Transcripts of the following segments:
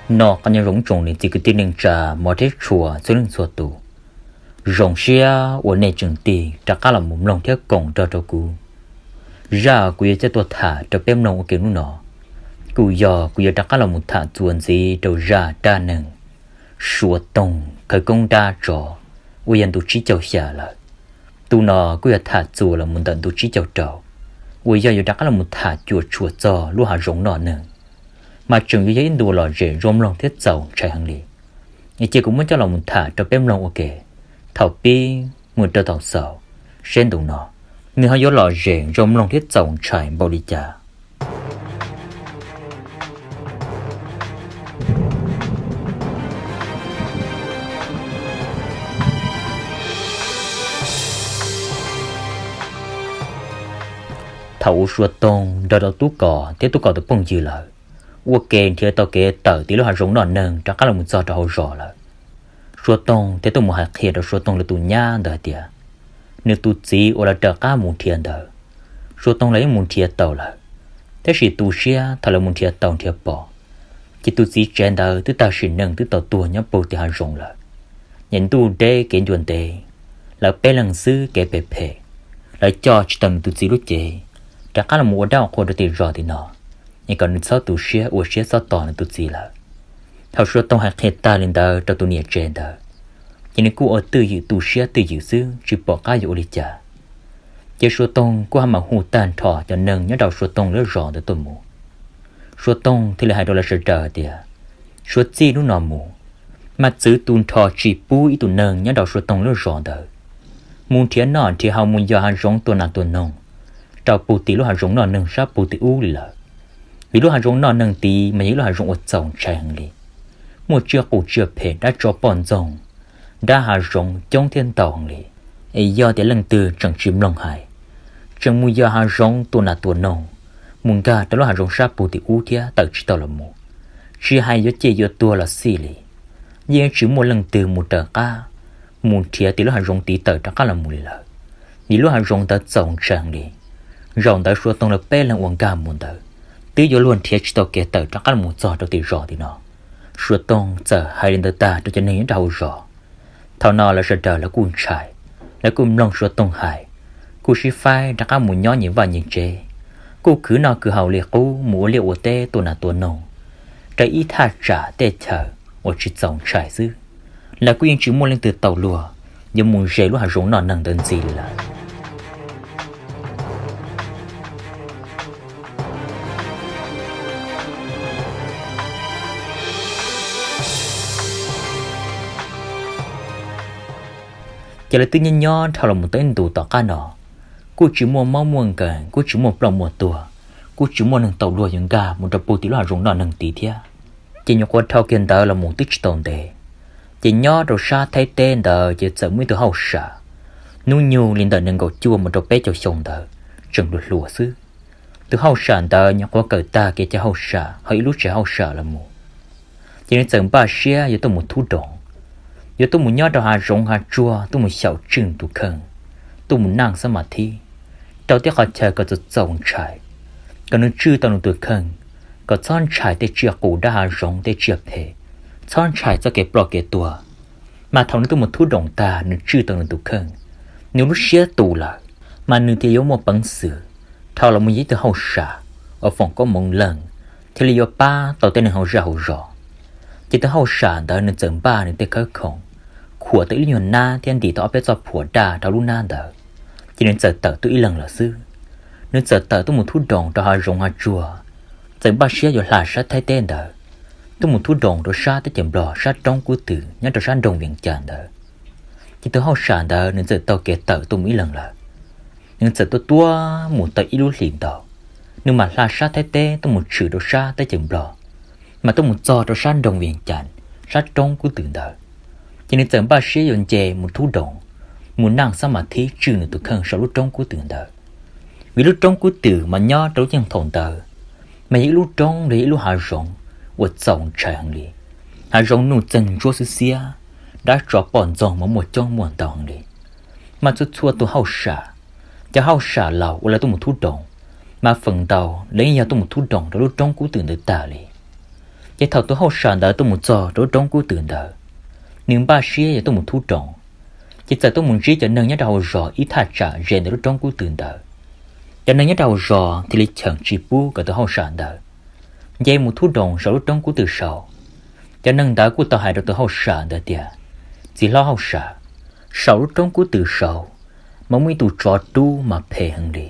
Noj qab nyob zoo tsoom niam txiv kwv tij neej tsa, hmov thiab tshua txhua leej txhua tus. Zoo siab uas nej tseem tig rov qab los mus mloog thiab koom nrog rau kuv. Zaj kuv yuav coj tuaj tham rau peb mloog ua ke hnub no, kuj yog kuv yuav rov qab los mus tham txuas ntxiv rau zaj dab neeg Suav Toog khawv koob dab tsov uas yog ntu tsib caug xya lawm. Ntu no kuj yog tham txuas los mus ntawm ntu tsib caug rau, uas yog yuav rov qab los mus tham cuam tshuam txog lub hav zoov noj neeg, mas tseem yuav yog ib ntu lom zem zoo mloog thiab txaus ntshai heev li. Es cia kuv muab coj los mus tham rau peb mloog ua ke, thaum pib mus rau thaum xaus, seb ntu no nws ho yuav lom zem zoo mloog thiab txaus ntshai npaum li cas. Thaum uas Suav Toog nrog rau Tub Kos thiab Tub Kos tus phooj ywg lawm ua ke nrhiav tau kev tawm tim lub hav zoov noj neeg rov qab los mus txog rau hauv zos lawm, Suav Toog thiaj tuaj mus hais qhia rau Suav Toog lawv tus nyab ntawd hais tias nws tus txiv uas lawv raws qab mus nrhiav ntawd, Suav Toog lawv yeej mus nrhiav tau lawm, tab sis tu siab thaum lawv mus nrhiav tau nrhiav pom, ces tus txiv tsev ntawd twb tag sim neej twb tau tuag nyob puag tim hav zoov lawm. Nyem ntuj deb kev ncua ntev, lawv peb leeg xwb kev phem phem, lawv coj tsis tau nws tus txiv lub cev rov qab los mus ua dab ua qhua rau tim zos tim no, es kom nws txhob tu siab ua siab txhob tos nws tus txiv lawm. Thaum Suav Toog hais qhia tag li ntawd rau tus niam tsev ntawd, ces nws kuj ua twj ywm tu siab twj ywm xwb tsis pom qab yuav ua li cas. Ces Suav Toog kuj ho mam hu tag nrho cov neeg nyob rau Suav Toog lub zos ntawd tuaj mus. Suav Toog thiaj li hais rau lawv sawv daws hais tias, Suav txij hnub no mus, mas txwv tu nrho tsis pub ib tug neeg nyob rau Suav Toog lub zos ntawd mus nrhiav noj nrhiav haus mus yos hav zoov tua nas tua noog rau puag tim lub hav zoov noj neeg sab puag tim ub li lawm. Vim lub hav zoov noj neeg tid mas yog ib lub hav zoov uas txaus ntshai heev li, muaj tsiaj qus tsiaj phem dab tsov poj ntxoog, dab hav zoov coob thiab ntau heev li. Es yog tias leej twg tseem tsis mloog hais, tseem mus yos hav zoov tua nas tua noog, mus nkag rau lub hav zoov sab puag tim ub thiab tawm tsis tau los mus, tsis hais yuav ciaj yuav tuag los xij li, yeej tsis muaj leej twg mus raws qab mus nrhiav tim lub hav zoov tid tawm rov qab los mus li lawm. Vim lub hav zoov ntawd txaus ntshai heev li. Zaum ntawd Suav Toog lawv peb leeg uas nkag mus ntawd twb yuav luag nrhiav tsis tau kev tawm rov qab los mus txog rau tim zos tim no. Suav Toog txawm hais li ntawd tag rau cov neeg nyob rau hauv zos. Thaum no lawv sawv daws lawv kuj ntshai, lawv kuj mloog Suav Toog hais, kuj sib faib rov qab mus nyob nyias vaj nyias tsev, kuj khwv noj khwv haus li qub mus ua liaj ua teb tua nas tua noog rau ib thaj tsam tej chaw uas tsis txaus ntshai xwb. Lawv kuj yeej tsis muaj leej twg tau luag yuav mus ze lub hav zoov noj neeg ntawd ntxiv li lawm. Ces lawv twb nyob nyob dhau los mus tau ib ntus tom qab no, kuj tsis muaj mob muaj nkeeg, kuj tsis muaj ploj muaj tuag, kuj tsis muaj neeg tau luag yuav nkag mus rau puag tim lub hav zoov noj neeg tid thiab. Ces nyuam qhuav dhau kiag ntawd los mus twb tsis tau ntev, ces nyob rau sab Thaib teb ntawd ces txawm muaj ib tug hauj sam, hnub nyoog li ntawm nees nkaum cuaj mus rau peb caug xyoo ntawd, tseem hluas hluas xwb. Tus hauj sam ntawd nyuam qhuav kawm tag kev cai hauj sam hauv ib lub tsev hauj sam los mus, ces nws txawm npaj siab yuav tuaj mus thub doos, yuav tuaj mus nyob rau hav zoov hav tsuag tuaj mus xyaum tswj tus kheej, tuaj mus naj xab mas thib rau tej qhov chaw kom txaus txaus ntshai, kom nws tswj tau nws tus kheej, kom txhob ntshai tej tsiaj qus dab hav zoov tej tsiaj phem, txhob ntshai txoj kev ploj kev tuag. Mas thaum nws tuaj mus thub doos tag nws tswj tau nws tus kheej, nws lub siab tu lawm, mas nws thiaj yuav muaj peev xwm dhau los mus yog ib tug hauj sam uas foom koob hmoov leej, thiaj li yuav pab tau tej neeg hauv zej hauv zos. Ces tus hauj sam ntawd nws txawm npaj nws tej khawb khoom, khuam tau ib lub nyuag nab thiab ntim tau ob peb txoj phuam daj rau lub nab ntawd, ces nws txawm tawm tuaj ib leeg lawm xwb. Nws txawm tawm tuaj mus thub doos rau hav zoov hav tsuag, txawm npaj siab yuav hla sab Thaib teb ntawd, tuaj mus thub doos rau sab teb chaws Nplog sab roob Kub Twm nyob rau sab nroog Vees Cas ntawd. Ces tus hauj sam ntawd nws txawm taug kev tawm tuaj mus ib leeg lawm. Nws txawm tuaj tuaj mus tau ib lub hlis ntau, nws mam hla sab Thaib teb tuaj mus tshwm rau sab teb chaws Nplog, mas tuaj mus txog rau sab nroog Vees Cas, sab roob Kub Twm ntawd. Ces nws txawm npaj siab yuav nce mus thub doos, mus naj xab mas thib tswj nws tus kheej saum lub roob Kub Twm ntawd. Vim lub roob Kub Twm mas nyob rau lub caij thaum ntawd, mas yog ib lub roob los yog ib lub hav zoov uas txaus ntshai heev li. Hav zoov nuj txeeg ntsuab xwb xiab, dab tsov poj ntxoog mas muaj coob muaj ntau heev li. Mas txhua txhua tus hauj sam, cov hauj sam laus uas lawv tuaj mus thub doos, mas feem ntau lawv yeej yog tuaj mus thub doos rau lub roob Kub Twm ntawd tag li. Ces thaum tus hauj sam ntawd tuaj mus txog rau lub roob kub twm ntawd, nws npaj siab yuav tuaj mus thub roos, ces txawm tuaj mus ntsib cov neeg nyob rau hauv zos ib thaj tsam ze ntawm lub roob kub twm ntawd. Cov neeg nyob rau hauv zos thiaj li cheem tsis pub kom tus hauj sam ntawd nce mus thub roos saum lub roob kub twm saud. Cov neeg ntawd kuj tau hais rau tus hauj sam ntawd tias, Txiv hlob hauj sam, saum lub roob kub twm saud mas muaj ib tug tsov rub mas phem heev li.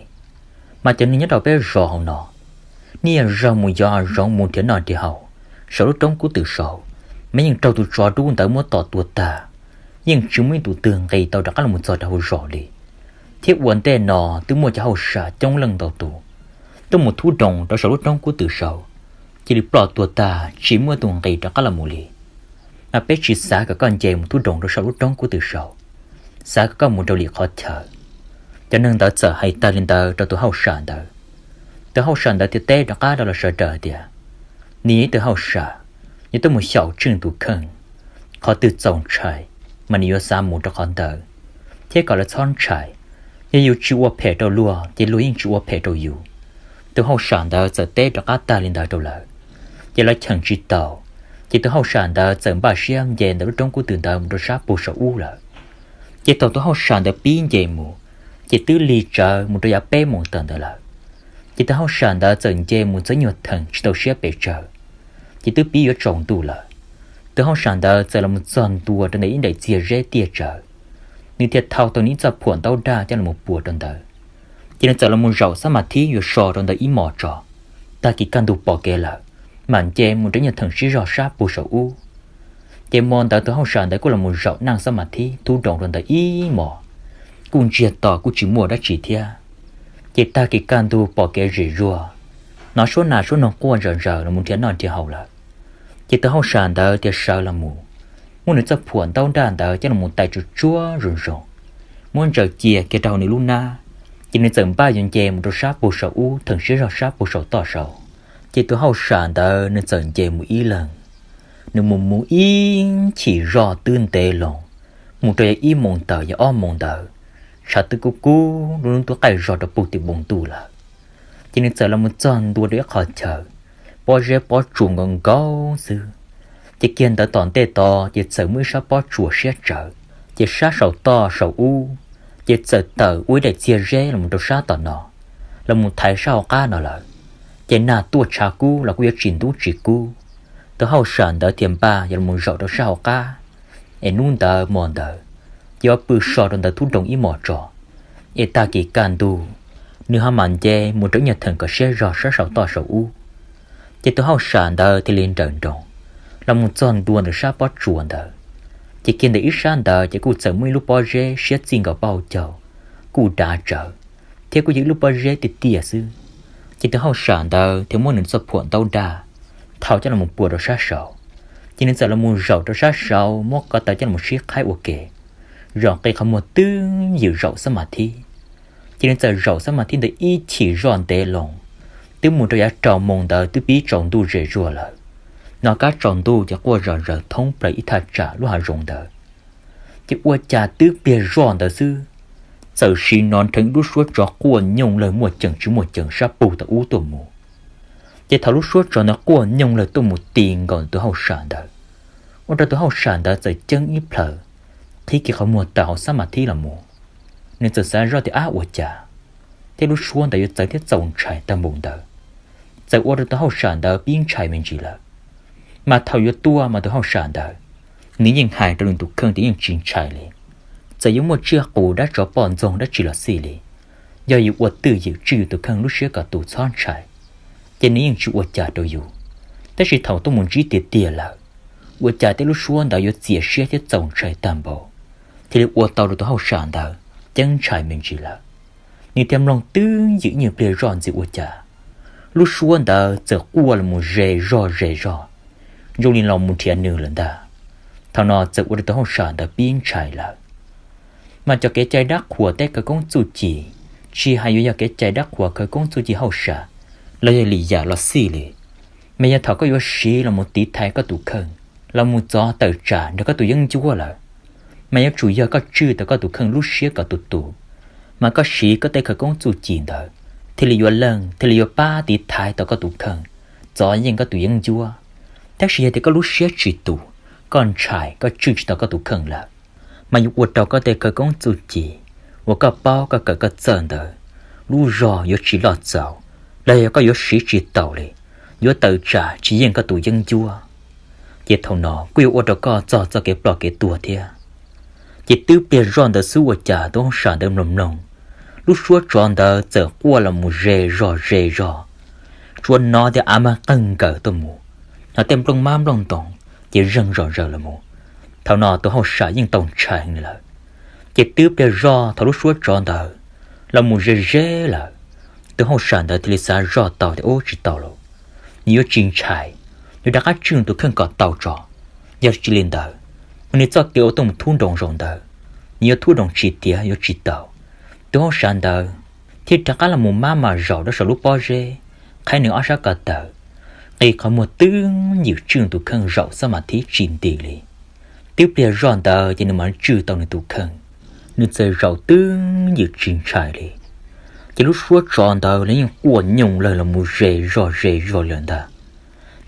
Mas cov neeg nyob rau peb zos hauv no, nej yog zaug mus yos hav zoov mus nrhiav noj nrhiav haus saum lub roob kub twm saud, mas yeej raug tus tsov rub ntawd muab tom tua tag, yeej tsis muaj ib tug twg nqis tau rov qab los txog rau hauv zos li. Thiab ua ntej no twb muaj cov hauj sam coob leej ntau tus tuaj mus thub roos rau saum lub roob kub twm saud, cia li ploj tuag tag tsis muaj tus nqis rov qab los mus li. Mas peb tsis xav kom koj nce mus thub roos rau saum lub roob kub twm saud, xav kom koj mus rau lwm qhov chaw. Cov neeg ntawd txawm hais tag li ntawd rau tus hauj sam ntawd. Tus hauj sam ntawd thiaj teb rov qab rau lawv sawv daws tias, Nws yog ib tug hauj sam, nws tuaj mus xyaum tswj tus kheej. Qhov twg txaus ntshai mas nws yuav xav mus rau qhov ntawd, thiab kom lawv txhob ntshai. Yog yus tsis ua phem rau luag ces luag yeej tsis ua phem rau yus. Tus hauj sam ntawd txawm teb rov qab tag li ntawd rau lawv, ces lawv cheem tsis tau. Ces tus hauj sam ntawd txawm npaj siab nce ntawm lub roob kub twm ntawd mus rau sab pug saum ub lawm. Ces thaum tus hauj sam ntawd pib nce mus, ces twb lig tsawv mus rau yav peb moos tawm ntawd lawm. Ces tus hauj sam ntawd txawm nce mus txog nyuag theem tsis tau siab pes tsawg, ces twb pib yuav tsaus ntuj lawm. Tus hauj sam ntawd txawm los mus txog ntua rau ntawm ib daim txiag zeb tiaj tsawv, nws thiaj thau tau nws ib txoj phuam ntaub daj coj los pua rau ntawd. Ces nws txawm los mus zaum xab mas thib yuav so rau ntawd ib mos tso. Tag kis kaj ntug pom kev lawm, mam nce mus rau nyuag theem siab zog sab pug saum ub. Ces hmo ntawd tus hauj sam ntawd kuj los mus zaum naj xab mas thib thub roos rau ntawd ib mos, kuj ntsiag to kuj tsis muaj dab tsi thiab. Ces tag kis kaj ntug pom kev zem zuag, hnov suab nas suab noog quaj ntsaws ntsaws los mus nrhiav noj nrhiav haus lawm. Ces tus hauj sam ntawd thiaj sawv los mus, muab nws txoj phuam ntaub daj ntawd coj los mus tais tsuag tsuag zoo zoo, muab ntsaws cia kiag rau hauv nws lub hnab. Ces nws txawm npaj yuav nce mus rau sab pug saum ub theem siab zog sab pug saum toj saud. Ces tus hauj sam ntawd nws txawm nce mus ib leeg, nws mus mus ib chim zoj twb ntev loo, mus rau yog ib moos tawm yog ob moos ntawd, tshav twb kub kub lub hnub twb qaij zog rau pug tim npoo ntuj lawm. Ces nws txawm los mus txog ntua rau ib qho chaw, pob zeb pob tsuas nkaus nkaus xwb. Ces kiag ntawd tom ntej tod ces txawm muaj ib sab pob tsuas siab tsawv, ces sab saum toj saum ub, ces txawm tawm ua ib daim txiag zeb los mus rau sab tom no, los mus thaiv sab hauv qab no lawm. Ces nag tuaj tshav kub los kuj yuav tsis ntub tsis kub. Tus hauj sam ntawd thiaj npaj yuav los mus zaum rau sab hauv qab, es hnub ntawd hmo ntawd ces yuav pw so rau ntawd thub roos ib mos tso, es tag kis kaj ntug nws ho mam nce mus rau ib nyuag theem kom siab zog sab saum toj saum ub. Ces tus hauj sam ntawd thiaj li nrawm nroos los mus txog ntua ntawm sab pob tsuas ntawd. Ces kiag ntawm ib sab ntawd ces kuj txawm muaj ib lub pob zeb siab txij nkaus pob hauv caug, kuj dav tsawv, thiab kuj yog ib lub pob zeb tiaj tiaj xwb. Ces tus hauj sam ntawd thiaj muab nws txoj phuam ntaub daj thau coj los mus pua rau sab saud. Ces nws txawm los mus zaum rau sab saud muab ko taw coj los sib qhaib ua ke, zaum qi qhov muag twb ywm zaum xab mas thib. Ces nws txawm zaum xab mas thib ntawd ib chim zoj ntev loo, twb mus rau yav rau moos ntawd twb pib tsaus ntuj zem zuag lawm. Hnov kab tsaus ntuj ces quaj zom zaws thoob plaws ib thaj tsam lub hav zoov ntawd. Ces ua cas twb pliag zoj ntawd xwb, txawm sim hnov nrheev ib lub suab tsov quaj nyooj lawg muaj ceem tsis muaj ceem sab pug tom ub tuaj mus. Ces thaum lub suab tsov ntawd quaj nyooj lawg tuaj mus ti nkaus tus hauj sam ntawd, ua rau tus hauj sam ntawd txawm ceeb ib plhaw, qhib kiag qhov muag tawm hauv xab mas thib los mus. Nws txawm xav zoj tias ab ua cas thiab lub suab ntawd yuav txawv thiab txaus ntshai tag npaum ntawd, txawm ua rau tus hauj sam ntawd pib ntshai me ntsis lawm. Mas thaum yuav tuaj mas tus hauj sam ntawd, nws yeej hais rau nws tus kheej tias yeej tsis ntshai li. Txawm yuav muaj tsiaj qus dab tsov poj ntxoog dab tsi los xij li, yog yus ua twj ywm tswj yus tus kheej lub siab kom tus txhob ntshai, ces nws yeej tsis ua cas rau yus. Tab sis thaum tuaj mus ntsib tiag tiag lawm, ua cas tej lub suab ntawd yuav txias siab thiab txaus ntshai tag npaum, thiaj li ua tau rau tus hauj sam ntawd ceeb ntshai me ntsis lawm. Nws thiaj mloog twj ywm ib nyuag pliag zoj ntxiv ua cas lub suab ntawd txawm quaj los mus ze zog ze zog, zoo li los mus nrhiav nws lawm ntag. Thaum no txawm ua rau tus hauj sam ntawd pib ntshai lawm. Mas cov kev cai dab qhuas tej khawv koob txuj ci, tsis hais yuav yog kev cai dab qhuas khawv koob txuj ci hauj sam, los yog li yam los xij li, mas yog thaum koj yuav siv los mus tiv thaiv koj tus kheej, los mus txov tawm tsam nrog koj tus yeeb ncuab lawm, mas yuav tsum yog koj tswj tau koj tus kheej lub siab kom tus tus, mas koj siv koj tej khawv koob txuj ci ntawd thiaj li yuav leej thiaj li yuav pab tiv thaiv tau koj tus kheej, txov yeej koj tus yeeb ncuab. Tab sis yog tias koj lub siab tsis tus, koj ntshai koj tswj tsis tau koj tus kheej lawm, mas yuav ua rau koj tej khawv koob txuj ci uas koj paub koj kawm koj txawj ntawd lub zog yuav tsis loj txaus, los yog koj yuav siv tsis taus li, yuav tawm tsam tsis yeej koj tus yeeb ncuab. Ces thaum no kuj yuav ua rau koj txog txoj kev ploj kev tuag thiab. Ces twb pliag zoj ntawd xwb ua cas tus hauj sam ntawd mloog mloog, lub suab tsov ntawd txawm quaj los mus ze zog ze zog, tsuas hnov tias av mag qeeg nkaws tuaj mus, hos tej nplooj mab nplooj ntoos ces zeeg zom zaws los mus. Thaum no tus hauj sam yeej tau ntshai heev li lawm. Ces twb pliag zoj thaum lub suab tsov ntawd los mus ze ze lawm, tus hauj sam ntawd thiaj li xav zoj tau tias ub tsis tau lawm, nws yuav tsis ntshai, yuav rov qab tswj tus kheej kom tau tso. Yog tsis li ntawd, nws txoj kev uas tuaj mus thub nroos zaum ntawd, nws yuav thub nroos tsis tiav yuav tsis tau. Tus hauj sam ntawd thiaj rov qab los mus mab mas zaum rau saum lub pob zeb, qhib nws ob sab ko taw, qi qhov muag twb ywm tswj tus kheej zaum xab mas thib tsis nti li. Twb pliag zoj ntawd ces nws mam tswj tau nws tus kheej, nws txawm zaum twb ywm tsis ntshai li. Ces lub suab tsov ntawd los yeej quaj nyooj lawg los mus ze zog ze zog lawm ntag.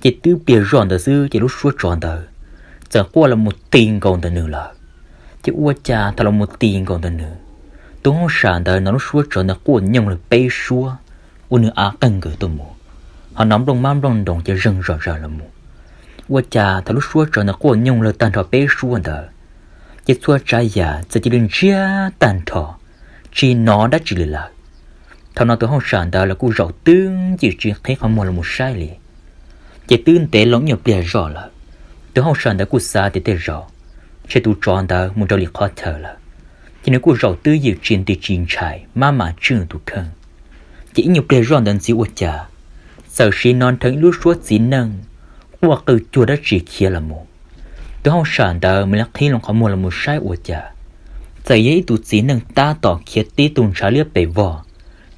Ces twb pliag zoj ntawd xwb ces lub suab tsov ntawd txawm quaj los mus ti nkaus ntawm nws lawm. Ces ua cas thaum los mus ti nkaus ntawm nws, tus hauj sam ntawd hnov lub suab tsov ntawd quaj nyooj lawg peb suab, ua nws av qeeg nkaws tuaj mus, hos hnov nplooj mab nplooj ntoos ces zeeg zom zaws los mus. Ua cas thaum lub suab tsov ntawd quaj nyooj lawg tag nrho peb suab ntawd, ces txhua tsav yam txawm cia li ntsiag tag nrho, tsis hnov dab tsi li lawm. Thaum no tus hauj sam ntawd los kuj zaum twb ywm tsis qhib qhov muag los mus saib li. Ces twb ntev loo ib nyuag pliag zoj lawm, tus hauj sam ntawd kuj xav tias tej zaum ntshe tus tsov ntawd mus rau lwm qhov chaw lawm, ces nws kuj zaum twb ywm tsis nti tsis ntshai mab mas tswj tus kheej. Ces ib nyuag pliag zoj ntawd ntxiv ua cas txawm sim hnov nrheev ib lub suab txiv neej quaj qw cuag dab tsi khiav los mus. Tus hauj sam ntawd mam li qhib loo qhov muag los mus saib ua cas txawm yog ib tug txiv neej tab tom khiav tib tug ntshav liab pes vog,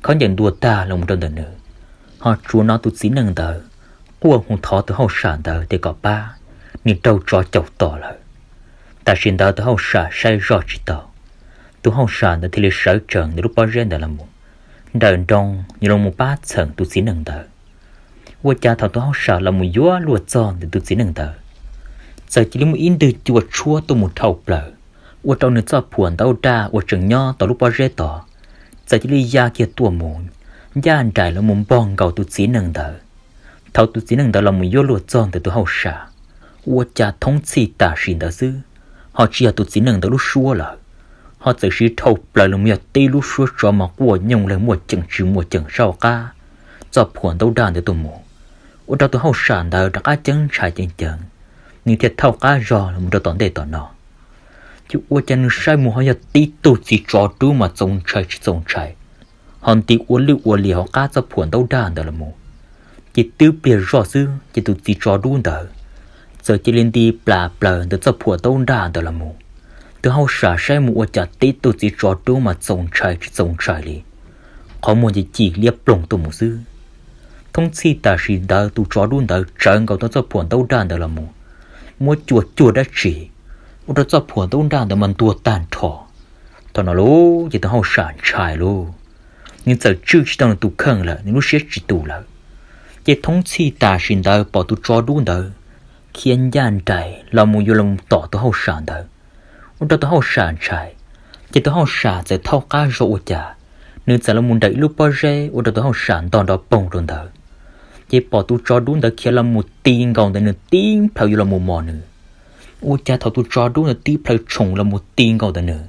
khaub ncaws ntuag tag los mus rau ntawm nws, hos tsuas hnov tus txiv neej ntawd quaj hu thov tus hauj sam ntawd tias kom pab, nws raug tsov caum tom lawm. Tam sim ntawd tus hauj sam saib zoj tsis tau, tus hauj sam ntawd thiaj li sawv tsees ntawm lub pob zeb ntawd los mus nrawm nroos yuav los mus pab txheem tus txiv neej ntawd. Ua cas thaum tus hauj sam los mus yuav luag txog ntawm tus txiv neej ntawd, txawm cia li muaj ib ntwg cua tshuab tuaj mus dhau plaws, ua rau nws txoj phuam ntaub daj uas tseem nyob tau lub pob zeb tod txawm cia li ya kiag tuaj mus ncaj nraim los mus npog nkaus tus txiv neej ntawd. Thaum tus txiv neej ntawd los mus yuav luag txog ntawm tus hauj sam, ua cas thoob txhij tam sim ntawd xwb, ho tsis yog tus txiv neej ntawd lub suab lawm, ho txawm siv dhau plaws los mus yog tib lub suab tsov mas quaj nyooj lawg muaj ceem tsis muaj ceem saum qab txoj phuam ntaub daj ntawd tuaj mus, ua rau tus hauj sam ntawd rov qab ceeb ntshai ceev ceev, nws thiaj thauj qab zog los mus rau tom ntej tom no. Ces ua cas nws saib mus ho yog tib tug txiv tsov dub mas txaus ntshai tsis txaus ntshai, ho nti ua lwj ua liam hauv qab txoj phuam ntaub daj ntawd los mus. Ces twb pliag zoj xwb ces tus txiv tsov dub ntawd txawm cia li nti plas plaws ntawm txoj phuam ntaub daj ntawd los mus. Tus hauj sam saib mus ua cas tib tug txiv tsov dub mas txaus ntshai tsis txaus ntshai li, qhov muag ci ci liab ploog tuaj mus xwb. Thoob txhij tam sim ntawd tus tsov dub ntawd tsawv nkaus tau txoj phuam ntaub daj ntawd los mus, muab cua cuag dab tsi, ua rau txoj phuam ntaub daj ntawd mas ntuag tag nrho. Thaum no lauj ces tus hauj sam ntshai lauj, nws txawm tswj tsis tau nws tus kheej lawm, nws lub siab tsis tus lawm. Ces thoob txhij tam sim ntawd pom tus tsov dub ntawd khiav ncaj nraim los mus yuav los tom tus hauj sam ntawd, ua rau tus hauj sam ntshai. Ces tus hauj sam txawm thauj qab zog ua cas, nws txawm los mus nraim ib lub pob zeb ua rau tus hauj sam ntog nrov poog rau ntawd. Ces pom tus tsov dub ntawd khiav los mus ti nkaus ntawm nws tib plhaw yuav los mus mos nws. Ua cas thaum tus tsov dub ntawd tib plhaw tshoom los mus ti nkaus ntawm nws,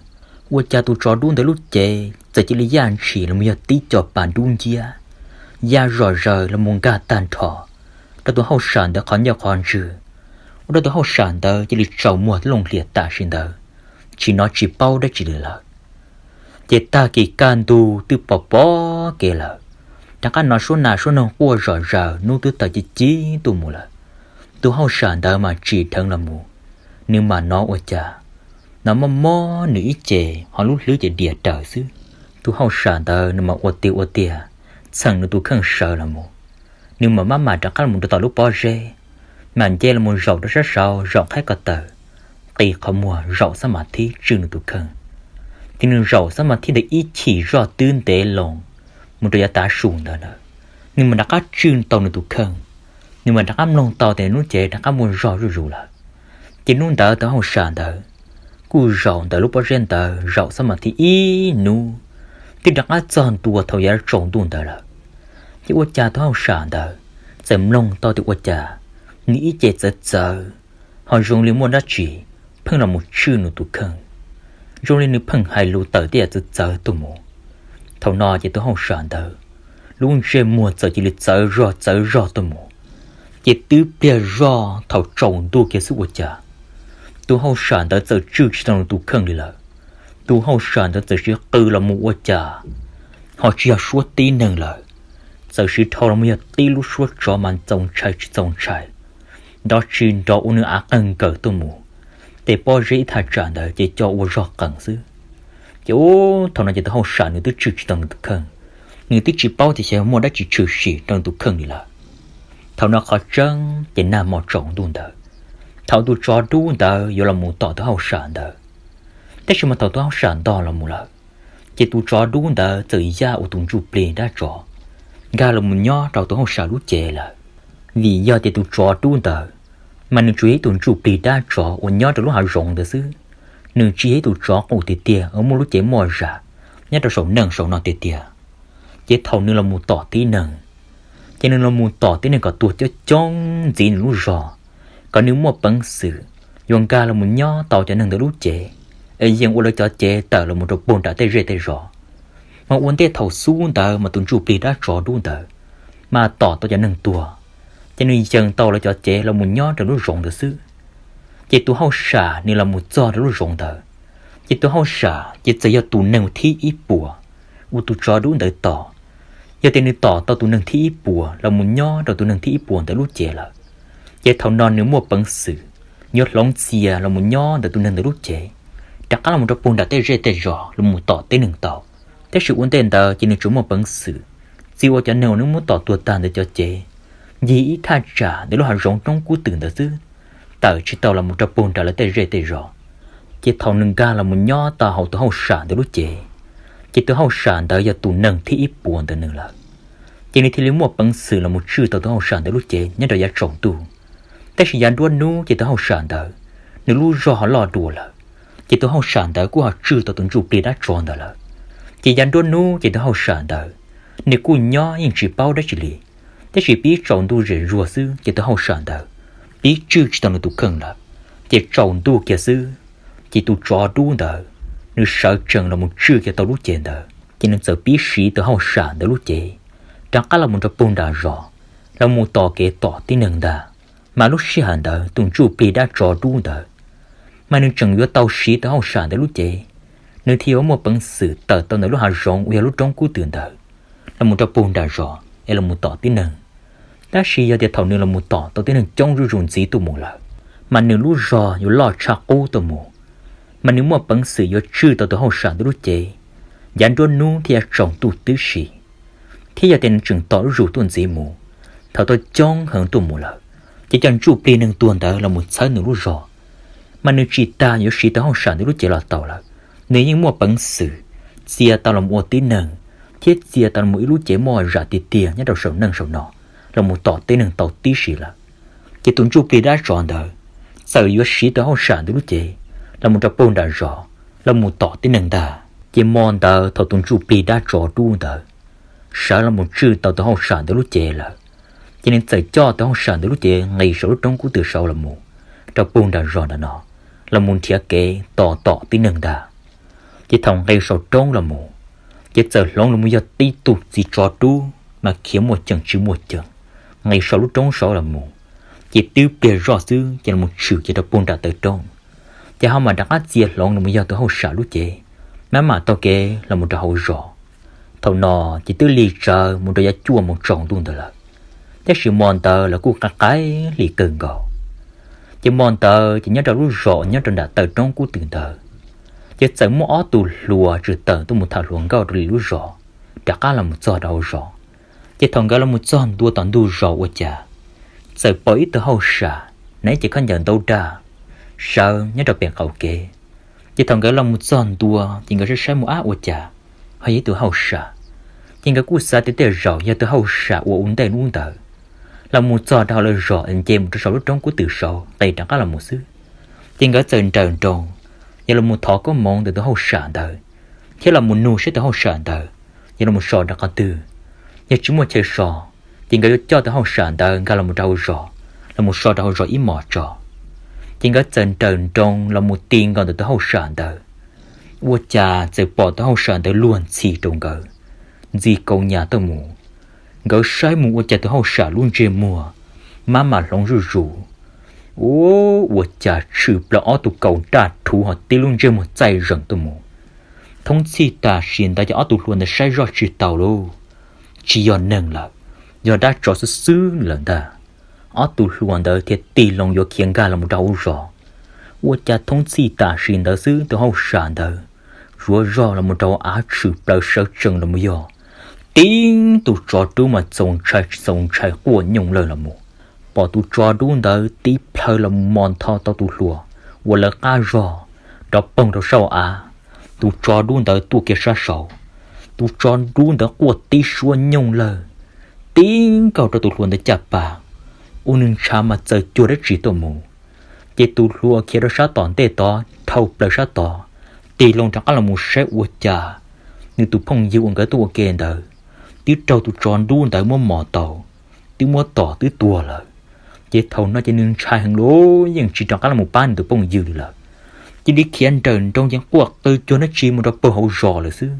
ua cas tus tsov dub ntawd lub cev txawm cia li yaj ntshis los mus yog tib co pas dub nciab, yaj zom zaws los mus nkag tag nrho rau tus hauj sam ntawd qhov ncauj qhov ntswg, ua rau tus hauj sam ntawd cia li tsaus muag looj hlias tam sim ntawd, tsis hnov tsis paub dab tsi li lawm. Ces tag kis kaj ntug twb pom pom kev lawm, rov qab hnov suab nas suab noog quaj zom zaws hnub twb tawm ci ci tuaj mus lawm. Tus hauj sam ntawd mas tsim dheev los mus, nws mam hnov ua cas, hnov mob mob nws ib ce, ho lub hlwb ces dias raws xwb. Tus hauj sam ntawd nws mam ua tiag ua tiag txheem nws tus kheej sawv los mus, nws mam mab mam rov qab los rau tom lub pob zeb, mam nce los mus zaum rau sab saud zaum qhaib ko taw, qi qhov muag zaum xab mas thib tswj nws tus kheej. Ces nws zaum xab mas thib ntawd ib chim zoj twb ntev loo mus rau yav tav su ntawd na, nws mam rov qab tswj tau nws tus kheej. Nws mas rov qab mloog tau tias lub cev rov qab muaj zog zuj zus lawm. Ces hnub ntawd tus hauj sam ntawd kuj zaum ntawm lub pob zeb ntawd zaum xab mas thib ib hnub, twb rov qab txog ntua thaum yav tsaus ntuj ntawd lawm. Ces ua cas tus hauj sam ntawd txawm mloog tau tias ua cas nws ib ce txawv txawv, ho zoo li muaj dab tsi pheej los mus tswj nws tus kheej, zoo li nws pheej hais lus tawm tej yam txawv txawv tuaj mus. Thaum no ces tus hauj sam ntawd lub ntsej muag txawm cia li txawv zog txawv zog tuaj mus. Ces twb pliag zog thaum tsaus ntuj kiag xwb ua cas tus hauj sam ntawd txawm tswj tsis tau nws tus kheej li lawm. Tus hauj sam ntawd txawm siv qw los mus ua cas ho tsis yog suab tib neeg lawm, txawm siv dhau los mus yog tib lub suab tsov mas txaus ntshai tsis txaus ntshai, nrov tsis nrov ua nws av qeeg nkawm tuaj mus. Tej pob zeb ib thaj tsam ntawd ces co ua zog qees xwb. Ces ub, thaum no ces tus hauj sam nws twb tswj tsis tau nws tus kheej, nws twb tsis paub tias xyov muaj dab tsi tshwm sim rau nws tus kheej li lawm. Thaum no qhov tseeb ces nag hmo tsaus ntuj ntawd, thaum tus tsov dub ntawd yuav los mus tom tus hauj sam ntawd, tab sis mas thaum tus hauj sam ntog los mus lawm, ces tus tsov dub ntawd txawm yaj ua tus ntsuj plig dab tsov nkag los mus nyob rau tus hauj sam lub cev lawm. Vim yog tias tus tsov dub ntawd mas nws tsuas yog ib tug ntsuj plig dab tsov uas nyob rau lub hav zoov ntawd xwb, nws tsis yog ib tug tsov qus tiag tiag uas muaj lub cev muaj zam nyob rau saum neej saum no tiag tiag. Ces thaum nws los mus tom tib neeg, ces nws los mus tom tib neeg kom tuag coob coob ntxiv nws lub zog, kom nws muaj peev xwm yuav nkag los mus nyob tau cov neeg ntawd lub cev, es yeej ua lawv cov cev tawm los mus rau puag nram tej zej tej zos. Mas ua ntej thaum xub ntawd mas tus ntsuj plig dab tsov dub ntawd mas tom tau cov neeg tuag, ces nws yeej tau lawv cov cev los mus nyob rau lub zoov ntawd xwb. Ces tus hauj sam nws los mus txog rau lub zoov ntawd, ces tus hauj sam ces txawm yog tus neeg thib ib puas uas tus tsov dub ntawd tom. Yog tias nws tom tau tus neeg thib ib puas los mus nyob rau tus neeg thib ib puas ntawd lub cev lawm, ces thaum no nws muaj peev xwm yuav hloov txia los mus nyob ntawm tus neeg ntawd lub cev, rov qab los mus rau puag nram tej zej tej zos los mus tom tib neeg tau. Tab sis ua ntej ntawd ces nws tsuas muaj peev xwm txia ua cov neeg uas nws muab tom tuag tag ntawd cov cev ncig ib thaj tsam ntawm lub hav zoov roob kub twm ntawd xwb, tawm tsis tau los mus rau puag nram lawv tej zej tej zos. Ces thaum nws nkag los mus nyob tau hauv tus hauj sam ntawd lub cev, ces tus hauj sam ntawd yog tus neeg thib ib puas ntawm nws lawm. Ces nws thiaj li muaj peev xwm los mus tswj tau tus hauj sam ntawd lub cev nyob rau yav tsaus ntuj. Tab sis yav nruab hnub ces tus hauj sam ntawd nws lub zog ho loj dua lawm, ces tus hauj sam ntawd kuj ho tswj tau tus ntsuj plig dab tsov ntawd lawm. Ces yav nruab hnub ces tus hauj sam ntawd nws kuj nyob yeej tsis paub dab tsi li, tab sis pib tsaus ntuj zem zuag xwb ces tus hauj sam ntawd pib tswj tsis tau nws tus kheej lawm. Ces tsaus ntuj kiag xwb, ces tus tsov dub ntawd nws sawv tsees los mus tswj kiag tau lub cev ntawd, ces nws txawm pib siv tus hauj sam ntawd lub cev rov qab los mus rau puag nram zos, los mus tom kev tom tib neeg ntag. Mas lub sij hawm ntawd tus ntsuj plig dab tsov dub ntawd mas nws tseem yuav tau siv tus hauj sam ntawd lub cev, nws thiaj yuav muaj peev xwm tawm tau ntawm lub hav zoov uas yog lub roob kub twm ntawd los mus rau puag nram zos es los mus tom tib neeg. Tab sis yog tias thaum nws los mus tom tau tib neeg coob zuj zus ntxiv tuaj mus lawm, mas nws lub zog yuav loj tshaj qub tuaj mus, mas nws muaj peev xwm yuav tswj tau tus hauj sam ntawd lub cev yav nruab hnub thiab yav tsaus ntuj tib si. Thiab yog tias nws tseem tom lub zus tuaj ntxiv mus, thaum tau coob heev tuaj mus lawm, ces cov ntsuj plig neeg tuag ntawd los mus txhawb nws lub zog, mas nws tsis tas yuav siv tus hauj sam ntawd lub cev los tau lawm. Nws yeej muaj peev xwm txia tau los ua tib neeg, thiab txia tau los ib lub cev muaj zam tiag tiag nyob rau saum neej saum no los mus tom tib neeg tau tib si lawm. Ces tus ntsuj plig dab tsov ntawd txawm yuav siv tus hauj sam ntawd lub cev los mus rau puag nram zos los mus tom tib neeg ntag. Ces hmo ntawd thaum tus ntsuj plig dab tsov dub ntawd sawv los mus tswj tau tus hauj sam ntawd lub cev lawm, ces nws txawm coj tus hauj sam ntawd lub cev nqis saum lub roob kub twm saud los mus rau puag nram zos nram no los mus nrhiav kev tos tom tib neeg ntag. Ces thaum nqis saum roob los mus, ces txawm hloov los mus yog tib tug txiv tsov dub mas khiav muaj ceem tsis muaj ceem, nqis saum lub roob saud los mus, ces twb pliag zoj xwb ces los mus tshwm kiag rau puag nram taw roob. Ces ho mam rov qab txia hloov los mus yog tus hauj sam lub cev, mam mam taug kev los mus rau hauv zos. Thaum no ces twb lig tsawv mus rau yav cuaj moos tsaus ntuj ntawd lawm, tab sis hmo ntawd lawv kuj qaim qaim hli kawg nkaus. Ces hmo ntawd ces nyob rau lub zos nyob rau nram taw roob kub twm ntawd, ces txawm muaj ob tug hluas tshwm tawm tuaj mus tham hluas nkauj rau li lub zos, rov qab los mus txog rau hauv zos. Ces thaum nkawd los mus txog ntua tom ntug zos ua cas, txawm pom ib tug hauj sam hnav ib ce khaub ncaws ntaub daj sawv nyob rau pem qaum kev. Ces thaum nkawd los mus txog ntua ces nkawd saib saib mus ab ua cas ho yog ib tug hauj sam. Ces nkawd kuj xav tias tej zaum yog tus hauj sam uas ua ntej hnub ntawd los mus txog rau hauv lawv zos es nce mus rau saum lub roob kub twm saud qe rov qab los mus xwb. Ces nkawd txawm nrawm nroos, yog los mus thov koob hmoov ntawm tus hauj sam ntawd, thiab los mus nug saib tus hauj sam ntawd yog los mus so rau qhov twg. Yog tsis muaj chaw so, ces nkawd yuav coj tus hauj sam ntawd nkag los mus rau hauv zos, los mus so rau hauv zos ib hmos tso. Ces nkawd txawm nrawm nroos los mus ti nkaus ntawm tus hauj sam ntawd, ua cas txawm pom tus hauj sam ntawd luag ntxhi rau nkawd, ntxi kaus nyas tuaj mus. Nkawd saib mus ua cas tus hauj sam lub ntsej muag mab mam hloov zuj zus, ua cas tshwm plaws ob tug kaus nraj rhuv ho tib lub ntsej muag txaij zees tuaj mus. Thoob txhij tam sim ntawd ces ob tug hluas ntawd saib zoj tsis taus lauj, tsis yog neeg lawm, yog dab tsov xwb xwb lawm ntag. Ob tug hluas ntawd thiaj tig loo yuav khiav nkag los mus rau hauv zos, ua cas thoob txhij tam sim ntawd xwb tus hauj sam ntawd zuav zog los mus rau av tshwm plaws sawv tsees los mus yog tib tug tsov dub mas txaus ntshai tsis txaus ntshai quaj nyooj lawg los mus. Pom tus tsov dub ntawd tib plhaw los mus mos ntho tau tus hluas uas lawv qab zog, rov poog rau saum av. Tus tsov dub ntawd tuaj kiag sab saud, tus tsov dub ntawd quaj tib suab nyooj lawg, tib nkaug rau tus hluas ntawd caj pas, ua nws ntshav mas txawm cuag dab tsi tuaj mus. Ces tus hluas khiav rau sab tom ntej tod dhau plaws sab tod, tig loo rov qab los mus saib ua cas nws tus phooj ywg uas nkawd tuaj ua ke ntawd twb raug tus tsov dub ntawd muab mos tau, twb muab tom twb tuag lawm. Ces thaum no ces nws ntshai heev lawm, yeej tsis rov qab los mus pab nws tus phooj ywg li lawm. Cia li khiav nrawm nroos ces quaj qw cuag dab tsi mus rau pem hauv zos lawm xwb.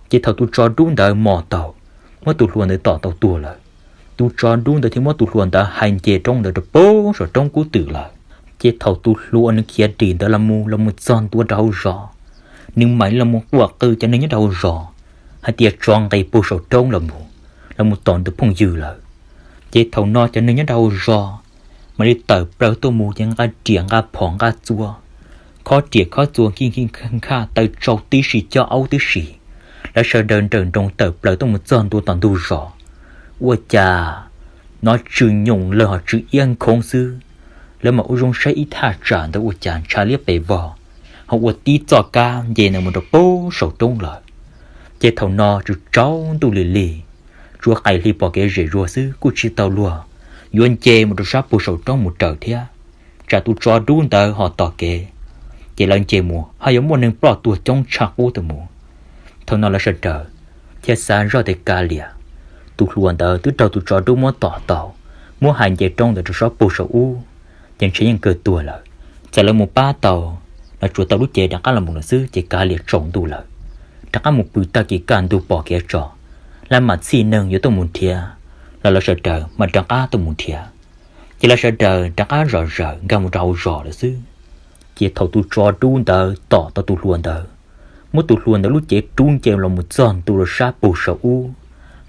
Ces thaum tus tsov dub ntawd mos tau, muab tus hluas ntawd tom tau tuag lawm, tus tsov dub ntawd thiaj muab tus hluas ntawd hais nce roob ntawd rau pem saum roob kub twm lawm. Ces thaum tus hluas nws khiav dim ntawd los mus los mus txog ntua rau hauv zos, nws mam li los mus quaj qw cov neeg nyob rau hauv zos hais tias tsov nqis puag saum roob los mus, los mus tom nws tus phooj ywg lawm. Ces thaum no cov neeg nyob rau hauv zos mam li tawm plaws tuaj mus ces nqa riam nqa phom nqa txuas, khob riam khob txuas nkij nkij nkhaj taw tsau tib si coj aub tib si, lawv sawv daws nrawm nroos tawm plaws tuaj mus txog ntua tom ntug zos. Ua cas nov tsw nyoos lawg ho tsw iab nkhoov xwb, lawv mam ua zoo saib ib thaj tsam ntawd ua cas ntshav liab pes vog, ho ua tib txoj kab nce ntawd mus rau pem saum roob lawm. Ces thaum no tsaus ntuj lig lig, tsuas qaim hli pom kev zem zuag xwb kuj tsis tau luag yuav nce mus rau sab puag saum roob mus raws thiab, tsam tus tsov dub ntawd ho tom kev, ces lawv nce mus ho yuav muaj neeg ploj tuag coob tshaj qub tuaj mus. Thaum no lawv sawv daws thiaj xav zoj tias kav liam, tus hluas ntawd twb raug tus tsov dub muab tom tau, muab hais nce roob ntawd rau sab puag saum ub, ces ntshe yeej kawg tuag lawm. Txawm lawv mus pab tau los tsuas tau lub cev rov qab los mus lawm xwb ces kav liam tsaus ntuj lawm, rov qab mus pw tag kis kaj ntug pom kev tso, lawv mam txhij neeg yuav tuaj mus nrhiav los lawv sawv daws mam rov qab tuaj mus nrhiav. Ces lawv sawv daws rov qab zom zaws nkag mus rau hauv zos lawm xwb. Ces thaum tus tsov dub ntawd tom tau tus hluas ntawd, muab tus hluas ntawd lub cev rub nce los mus txog ntua rau sab puag saum ub,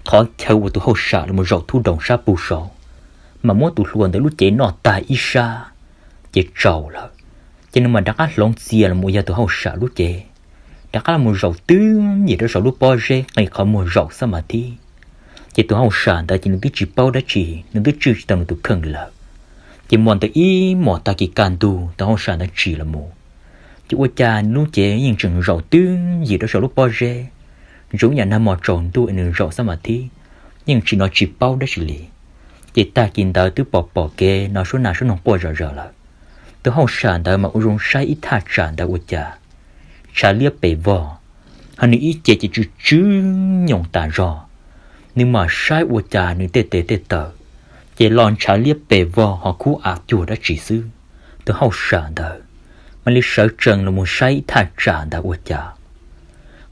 qhov chaw uas tus hauj sam los mus zaum thub doos sab puag saud, mas muab tus hluas ntawd lub cev noj tag ib sab, ces tsaus lawm. Ces nws mam rov qab hloov txia los mus yog tus hauj sam lub cev, rov qab los mus zaum twb yim rau saum lub pob zeb qi qhov muag zaum xab mas thib. Ces tus hauj sam ntawd ces nws twb tsis paub dab tsi, nws twb tswj tsis tau nws tus kheej li lawm. Ces hmo ntawd ib hmos tag kis kaj ntug tus hauj sam ntawd tsim los mus, ces ua cas nws lub cev yeej tseem zaum twb yim rau saum lub pob zeb, zoo ib yam nag hmo tsaus ntuj es nws zaum xab mas thib, yeej tsis hnov tsis paub dab tsi li. Ces tag kis ntawd twb pom pom kev hnov suab nas suab noog quaj zom zaws lawm. Tus hauj sam ntawd mas ua zoo saib ib thaj tsam ntawd ua cas ntshav liab pes vog, ho nws ib ce ces tsw tsw nyoos tas zog. Nws mam saib ua cas nws tej tes tej taw ces los ntshav liab pes vog ho khub av cuag dab tsi xwb. Tus hauj sam ntawd mam li sawv tsees los mus saib ib thaj tsam ntawd ua cas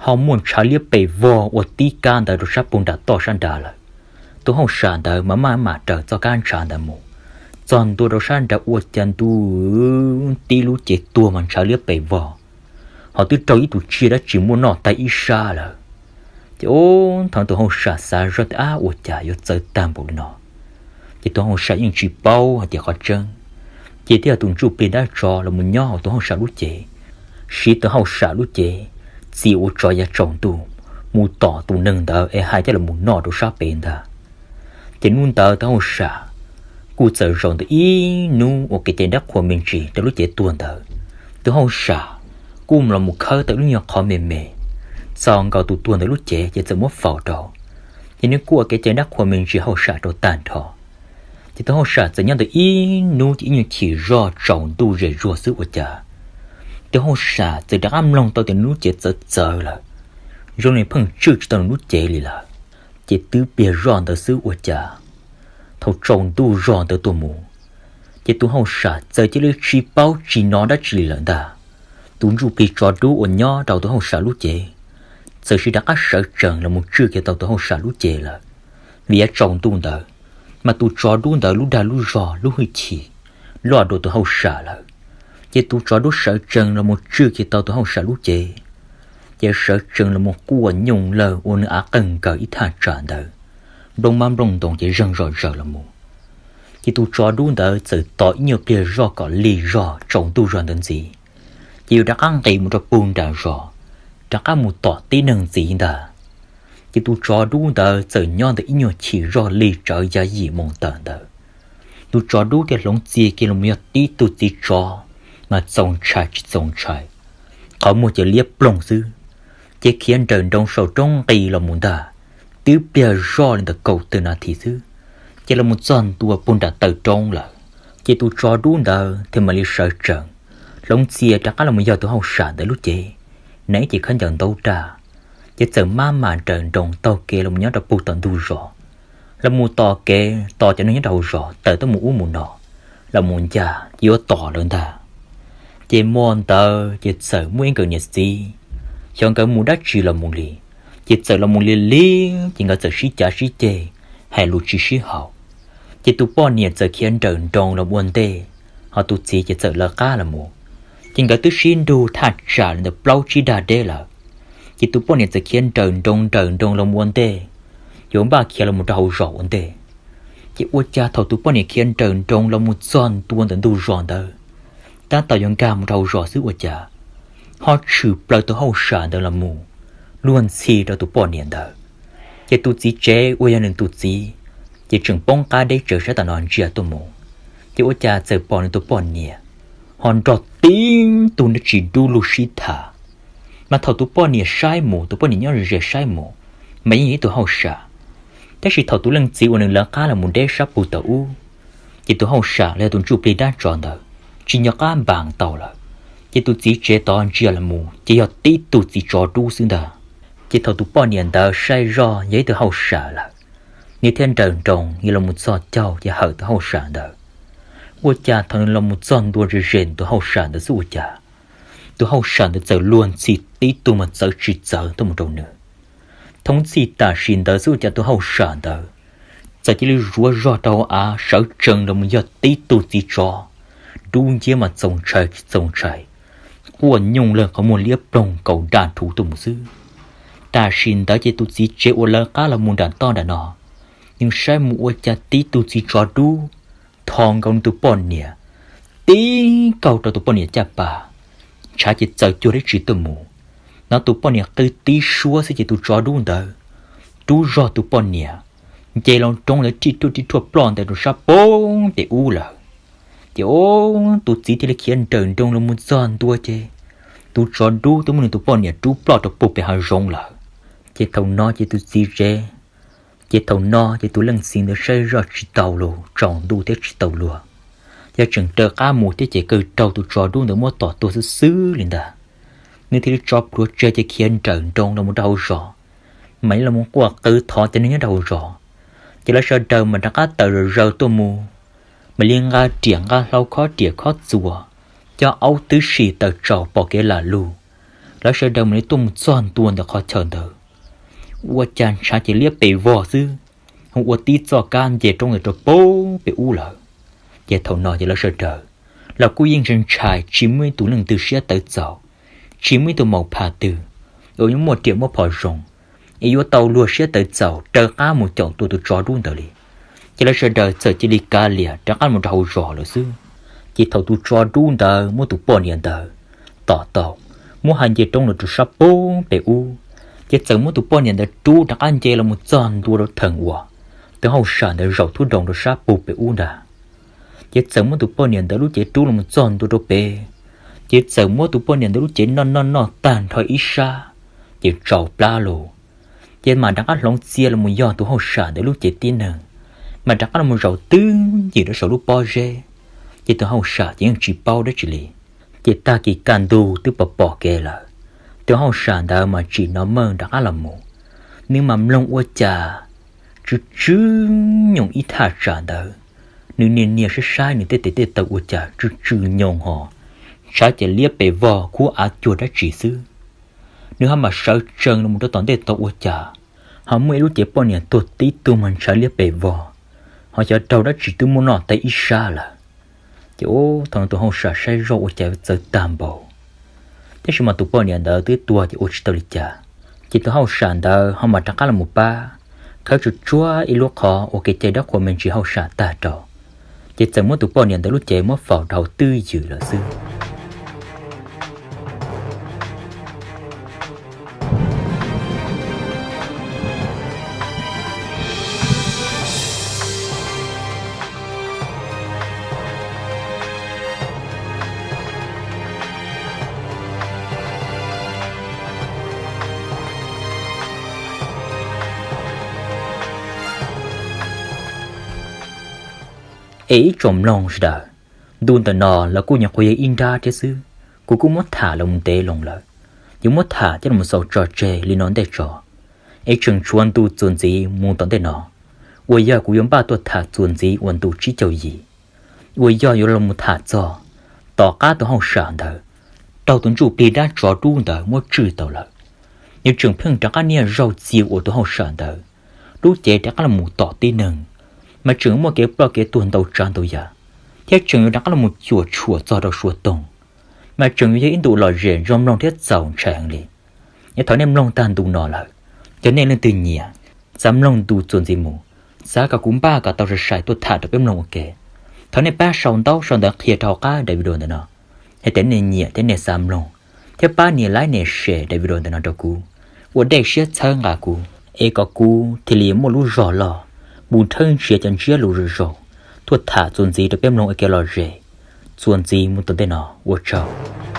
ho muaj ntshav liab pes vog ua tib kab ntawd rau sab puag nram toj sab nrad lawm. Tus hauj sam ntawd mas maj mam raws txoj kab ntshav ntawd mus txog ntua rau sab nrad ua cas ntuj, tib lub cev tuag mas ntshav liab pes vog, ho twb raug ib tug tsiaj dab tsi muab noj tag ib sab lawm. Ces ub, thaum tus hauj sam xav zoj tias ab, ua cas yuav txawv tag npaum li no, ces tus hauj sam yeej tsis paub hais tias qhov tseeb, ces thiaj yog tus ntsuj plig dab tsov los mus nyob hauv tus hauj sam lub cev, siv tus hauj sam lub cev txia ua tsov yav tsaus ntuj mus tom tus neeg ntawd es hais coj los mus noj rau sab pem ntag. Ces hnub ntawd tus hauj sam kuj txawm zaum ntawm ib hnub ua kev cai dab qhuas me ntsis rau lub cev tuag ntawd. Tus hauj sam kuj los mus khawb tau lub nyuag qhov me me txog nkaus tus tuag ntawd lub cev ces txawm muab faus rau. Ces nws kuj ua kev cai dab qhuas me ntsis hauj sam rau tag nrho. Ces tus hauj sam txawm nyob ntawd ib hnub ces ib nyuag chim zog tsaus ntuj zem zuag xwb ua cas tus hauj sam txawm rov qab mloog tau tias nws lub cev txawv txawv lawm, zoo li pheej tswj tsis tau nws lub cev li lawm. Ces twb pliag zoj ntawd xwb ua cas thaum tsaus ntuj zog ntawd tuaj mus, ces tus hauj sam txawm cia li tsis paub tsis hnov dab tsi li lawm ntag. Tus ntsuj plig tsov dub uas nyob rau tus hauj sam lub cev txawm sis rov qab sawv tsees los mus tswj kiag tau tus hauj sam lub cev lawm. Vim yav tsaus ntuj ntawd mas tus tsov dub ntawd lub dag lub zog lub hwj chim loj dua tus hauj sam lawm. Ces tus tsov dub sawv tsees los mus tswj kiag tau tus hauj sam lub cev, ces sawv tsees los mus quaj nyooj lawg ua nws av qeeg nkaws ib thaj tsam ntawd, nplooj mab nplooj ntoos ces zeeg zom zaws los mus. Ces tus tsov dub ntawd txawm tos ib nyuag pliag zoj kom lig zog tsaus ntuj zog ntawd ntxiv, ces yuav rov qab nqis mus rau pug nram zos, rov qab mus tom tib neeg ntxiv ntag. Ces tus tsov dub ntawd txawm nyob ntawd ib nyuag chim zog lig tsawv yav yim moos tawm ntawd, tus tsov dub thiaj hloov txia kiag los yog tib tug txiv tsov mas txaus ntshai tsis txaus ntshai, qhov muag ces liab ploog xwb, ces khiav nrawm nroos saum roob nqis los mus ntag. Twb pliag zoj li ntawm kaum tawm nas this xwb, ces los mus txog ntua pug nram taw roob lawm. Ces tus tsov dub ntawd thiaj mam li sawv tsees, hloov txia rov qab los mus yog tus hauj sam ntawd lub cev, nws ib ce khaub ncaws ntaub raj, ces txawm maj mam nrawm nroos taug kev los mus nyob rau pug tom ntug zos, los mus tom kev tos cov neeg nyob rau hauv zos tawm tuaj mus ub mus no, los mus ncaj ces yuav tom lawv ntag. Ces hmo ntawd ces txawm muaj ib nkawd niam txiv, xyov nkawd mus dab tsi los mus li, ces txawm los mus li li, ces nkawd txawm sib cav sib ceg, hais lus tsis sib haum. Ces tus poj niam txawm khiav nrawm nroos los ua ntej, ho tus txiv ces txawm lawv qab los mus. Ces nkawd twb sib nrug thaj tsam li ntawm plaub tsib dag deb lawm, ces tus poj niam txawm khiav nrawm nroos nrawm nroos los ua ntej, yuav npaj khiav los mus rau hauv zos ua ntej. Ces ua cas thaum tus poj niam khiav nrawm nroos los mus txog ntua ntawm ntug zos ntawd, tab tom yuav nkag mus rau hauv zos xwb ua cas ho tshwm plaws tus hauj sam ntawd los mus luag ntxhi rau tus poj niam ntawd. Ces tus txiv tsev uas yog nws tus txiv, ces tseem poob qab deb tsawv sab tom no ntsia tuaj mus, ces ua cas txawm pom nws tus poj niam ho nrog tib tug neeg tsis dub lug sib tham. Mas thaum tus poj niam saib mus, tus poj niam nyob ze saib mus, mas yeej yog ib tug hauj sam, tab sis thaum tus leej txiv uas nws lawv qab los mus deb sab pug tau ub, ces tus hauj sam los yog tus ntsuj plig dab tsov ntawd tsis nco qab npas tau lawm. Ces tus txiv tsev tod ntsia los mus ces yog tib tug txiv tsov dub xwb ntag. Ces thaum tus poj niam ntawd saib zoj yog ib tug hauj sam lawm, nws thiaj nrawm nroos yuav los mus txog caug ces hawm tus hauj sam ntawd. Ua cas thaum nws los mus txog ntua ze ze tus hauj sam ntawd xwb ua cas tus hauj sam ntawd txawm luag ntxhi tib tug mas txawv tsis txawv tuaj mus rau nws. Thoob txhij tam sim ntawd xwb ua cas tus hauj sam ntawd txawm cia li zuav zog rau hauv av sawv tsees los mus yog tib tug txiv tsov dub nciab mas txaus ntshai tsis txaus ntshai, quaj nyooj lawg qhov muag liab ploog nkaus daj rhuv tuaj mus xwb. Tam sim ntawd ces tus txiv tsev uas lawv qab los mus nram toj nram no, nws saib mus ua cas tib tug txiv tsov dub tho nkaus nws tus poj niam, tib kaug rau tus poj niam caj pas, ntshav ces txawm cuag dab tsi tuaj mus. Hnov tus poj niam qw tib suab xwb ces tus tsov dub ntawd rub zog tus poj niam nce loo roob ntawd rij ruaj rij ruaj ploj ntais rau sab poob pem ub lawm. Ces tus txiv thiaj li khiav nrawm nroos los mus txog ntua ces tus tsov dub twb muab nws tus poj niam rub ploj rau pug pem hav zoov lawm. Ces thaum no ces tus txiv tsev, ces thaum no ces tus leej txiv ntawd saib zoj tsis tau lus, tsaus ntuj thiab tsis tau luag, yog tseem raws qab mus thiab ces kawg raug tus tsov dub ntawd muab tom tuag xwb xwb li ntag. Nws thiaj li tso plhuav tseg ces khiav nrawm nroos los mus rau hauv zos, mam li los mus quaj qw thov cov neeg nyob rau hauv zos. Ces lawv sawv daws mas rov qab tawm zom zaws tuaj mus, mam li nqa riam nqa hlau khob riam khob txuas, coj aub tib si taws tsaus pom kev lam lug. Lawv sawv daws mam li tuaj mus txog ntua ntawm qhov chaw ntawd, ua cas ntshav ces liab pes vog xwb, hu ua tib txoj kab nce roob ntawd rau poob pem ub lawm. Ces thaum no ces lawv sawv daws los kuj yeej ntshai ntshai, tsis muaj ib tug leej twg siab tawv txaus, tsis muaj ib tug maum phas twg uas yuav muaj riam muaj phom zoo es yuav tau luag siab tawv txaus raws qab mus caum tua tus tsov dub ntawd li. Ces lawv sawv daws txawm cia li kav liam rov qab mus rau hauv zos lawm xwb. Ces thaum tus tsov dub ntawd muab tus poj niam ntawd tom tau, muab hais nce roob los rau sab poob pem ub, ces txawm muab tus poj niam ntawd rub rov qab nce los mus txog ntua rau theem uas tus hauj sam ntawd zaum thub doos rau sab pug pem ub ntag. Ces txawm muab tus poj niam ntawd lub cev rub los mus txog ntua rau pem, ces txawm muab tus poj niam ntawd lub cev noj noj noj tag nrho ib sab, ces tsaus plab lawm. Ces mam rov qab hloov txia los mus yog tus hauj sam ntawd lub cev tib neeg, mas rov qab los zaum twb ywm rau saum lub pob zeb. Ces tus hauj sam ces yeej tsis paub dab tsi li. Ces tag kis kaj ntug twb pom pom kev lawm, tus hauj sam ntawd mas tsim no mej rov qab los mus. Nws mas mloog ua cas tsw tsw nyoog ib thaj tsam ntawd. Nws niag niag saib saib nws tej tes tej taw ua cas tsw tsw nyoog ho, ntshav ces liab pes vog kub av cuag dab tsi xwb. Nws ho mam sawv tsees los rau tom ntej tod ua cas ho muaj ib lub cev poj niam tuag tib tug mas ntshav liab pes vog, ho xyov raug dab tsi twb muab noj tag ib sab lawm. Ces ub, thaum no tus hauj sam saib zoj ua cas txawv tag npaum, tab sis mas tus poj niam ntawd twb tuag ces ua tsis tau li cas. Ces tus hauj sam ntawd ho mam rov qab los mus pab, khawb tsuag tsuag ib lub qhov ua kev cai dab qhuas me ntsis hauj sam tag rau, ces txawm muab tus poj niam ntawd lub cev muab faus rau hauv twj ywm lawm xwb. Es ib tsoom mloog sawv daws, ntu ntawm no los kuj nyuam qhuav yog ib nrab thiab xwb. Kuv kuj muab tham los mus ntev loo lawm, yuav muab tham coj los xaus tso tseg li no ntej tso, es tseem tshuav ntu txuas ntxiv mus tom ntej no, uas yog kuv yuav npaj tuaj tham txuas ntxiv uas ntu tsib caug yim, uas yog yuav los mus tham txog tom qab tus hauj sam ntawd raug tus ntsuj plig dab tsov dub ntawd muab tswj tau lawm. Nws tseem pheej rov qab niaj zaug txia ua tus hauj sam ntawd lub cev rov qab los mus tom tib neeg, mas tseem muaj kev ploj kev tuag ntau tsav ntau yam, thiab tseem yuav rov qab los mus cuam tshuam txog rau suav toog, mas tseem yuav yog ib ntu lom zem zoo mloog thiab txaus ntshai heev li. Es thaum nej mloog tag ntu no lawm, yog nej leej twg nyiam, xav mloog ntu txuas ntxiv mus, xav kom kuv npaj kom tau sai sai tuaj tham rau peb mloog ua ke, thov nej pab sau ntaub sau ntawv qhia rau hauv qab daim video ntawm no hais tias nej nyiam thiab nej xav mloog, thiab pab nias like nias share daim video ntawm no rau kuv, ua dej siab txhawb nqa kuv, es kom kuv thiaj li muaj lub zog loj mus nrhawv nrhiav cov ntsiab lus zoo zoo tuaj tham txuas ntxiv rau peb mloog ua ke lom zem txuas ntxiv mus tom ntej no. Ua tsaug.